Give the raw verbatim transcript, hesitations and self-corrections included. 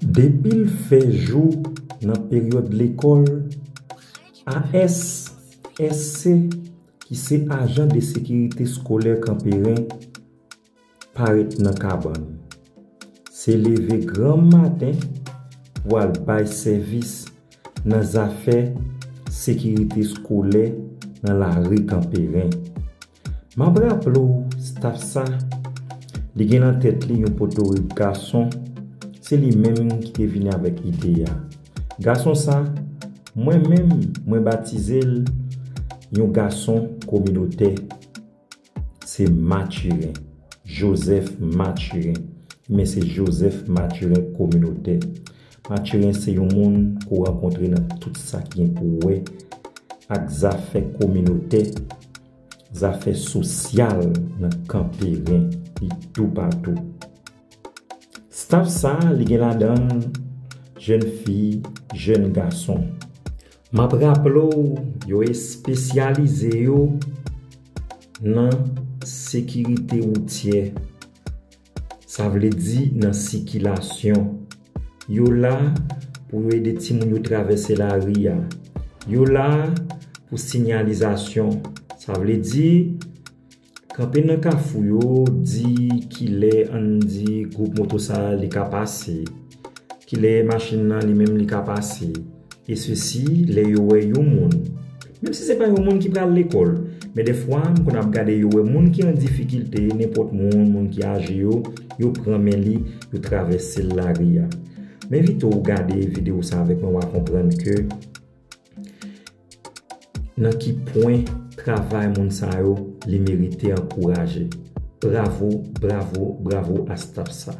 Depi l fè jou nan peryòd lekòl, A S S C, ki se ajan de sekirite eskolè Kanperen, parèt nan kabann. Se leve granm maten pou al bay sèvis nan zafè sekirite eskolè nan lari Kanperen. M ap raple w, staf sa, li gen nan tèt li yon potorik gason, se li menm ki te vini avèk ide a. Gason sa, mwen menm, mwen batize l yon gason kominotè. Se Mathurin, Joseph Mathurin. Men se Joseph Mathurin kominotè. Mathurin se yon moun ke w rankontre nan tout sa ki gen pou wè ak zafè kominotè, zafè sosyal nan Kanperen, li toupatou. Staf sa, li gen ladan l jèn fi, jèn gason. M ap raple w, yo espesyalize yo nan sekirite woutyè. Sa vle di nan sikilasyon. Yo la pou yo ede timoun yo travèse lari a. Yo la pou sinyalizasyon. Sa vle di, kanpe nan kafou yo, di kilè, ann di, gwoup moto sa a, li ka pase. Kilè machin nan, li menm, li ka pase. E sesi, lè yo wè yon moun. Menm si se pa yon moun ki pral lekòl, men dèfwa, m konn ap gade yo wè moun ki an difikilte, nenpòt moun, moun ki aje yo, yo pran men li, yo travèse l lari a. M envite w gade videyo sa avèk mwen, w a konprann ke nan ki pwen travay moun sa yo, li merite ankouraje. Bravo, bravo, bravo a staf sa.